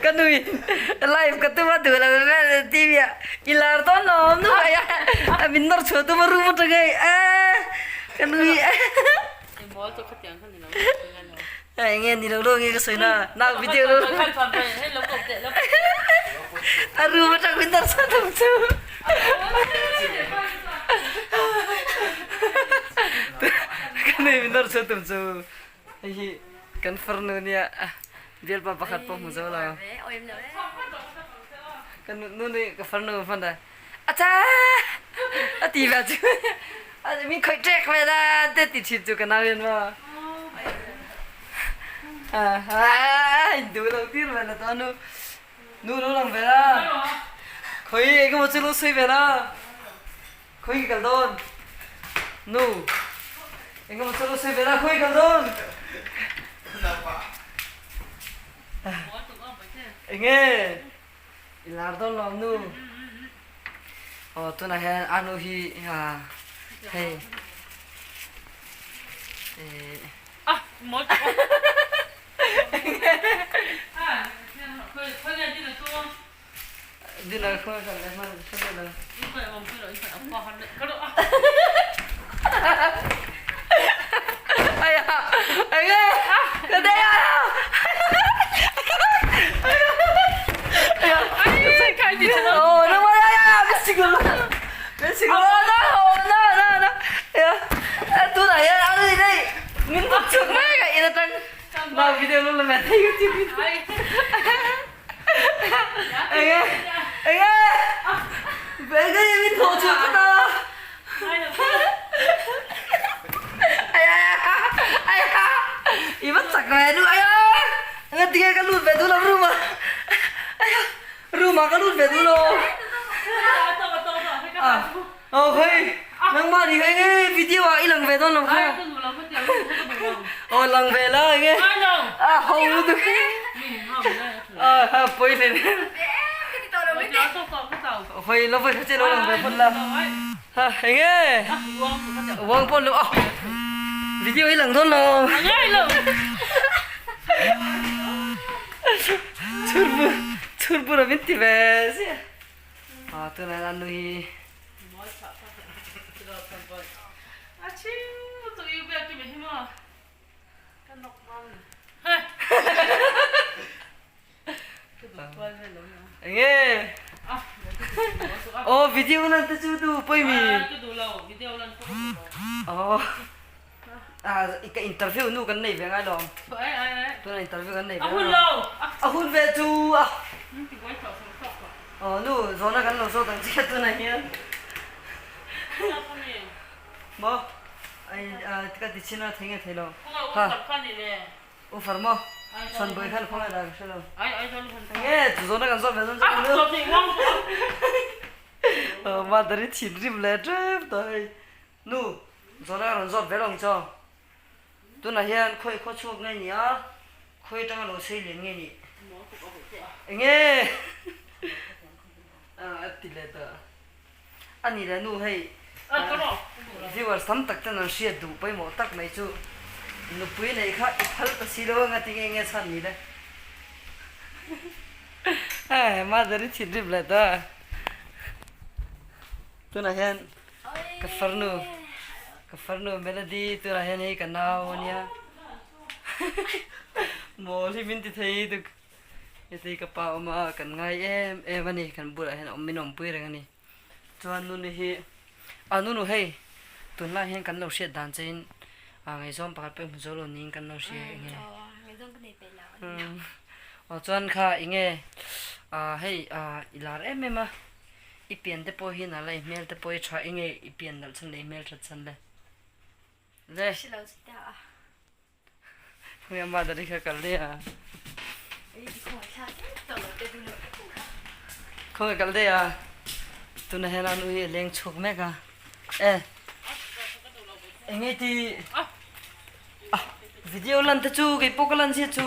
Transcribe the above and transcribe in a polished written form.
Ka nui live ka tuma duh lo vel TV ah i lar dawn lo awm nuai a min nawr chhuah tum a room atang hei eh ka nui enge ni lo lo nge ka sawi na nau video lo a room atang min nawr chhuah tum chu ka nui min nawr chhuah tum chu hei hi kan farnu nia Bialpa pakhat pawh hmu zo lo. Ka nu nih ka farnu hman a acha a ti ve cu min khoih ṭek ve la te ti ṭhin cu ka nau in maw in duh lo tir ve la to nu nu nu lang ve la khoi eng emaw chu lo sui ve la khoi kal dawn nu engemaw chu lo sawi ve la khoi kal dawn enge i lar dawn lo nu aw tunah hian anu hi hei ah mawl Dinner khawi kan le hman hre lo. Aya, aya, ka dei aya. Aya, oh, no, aya, aya, bisikul, bisikul, no, no, no, no, aya, tu na ya, anu ini, min buk chuk mai ka ina tang, na video lu la me YouTube video. Enge enge enge min thawh chhuah ka ta ai ai ai i va chak ve nu ai enge tinge ka lut ve duh lo room ah ai room ah ka lut ve duh lo Aw hei, nangmah nih enge video ah i lang ve dawn lo kha. Aw lang ve la enge. A ho lutuk. A ha pawi hle. Hoi lo voi kha che lo lang ve phawt la. Ha enge. Uang pawn lo. Video i lang dawn lo. Chhurbu chhurbu ra min ti ve ziah. A tunah hian anu hi Enge Aw video lan te chu du pawi mi Aw Ka interview nu kan nei ve ngai lo Tuna interview kan nei ve ngai lo A hun ve chu a Aw nu zawhna kan lo zawt ang che tunah hian Maw ka ti chin a thei nge thei lo Ha U far maw Chhuanbawi khan khawngaih dah ka hre lo Enge zawhna kan zawt ve dawn chu nu Mother i thinrim leh tep tawh hei Nu, zawhna ka rawn zawt ve lo ang chaw. Tunah hian khawi khaw chhuak nge ni a, khawi atanga lo sei lian nge ni? Enge? A ti leh tawh. A ni leh nu hei, viewers tam tak ten an hriat duh pawimawh tak mai chu nupui neih kha i phal ta si lo anga ti nge nge chhan ni le. Mother i thinrim leh tawh a. Tunah hian Ka farnu ka farnu Melody tunah hian hei ka nau ania mawl hi min ti thei tuk heti ka pa awm a kan ngai em em ani kan bulah hian awm min awmpui reng ani chuan nunu hi a nunu hei tunlai hian kan lo hriat dan che in a ngaihzawng pakhat pawh i hmu zo lo niin kan lo hria enge aw chuan kha enge ah hei ah i lar em em a. I pian te pawh hi nalh a, i hmel te pawh hi tha enge i pian nalh chhan leh i hmel that chhan le? Le. Hre lo chu ta a. Khawnge ama dari kha kal daih a. Ei i khawngaih thlak em tawh lo te duh loh em kha. Khawnge kal daih a. Tuna hian a nu hi a leng chhuak mek a. E. Enge ti. Ah video lan te chu kei pawh ka lan zia chu.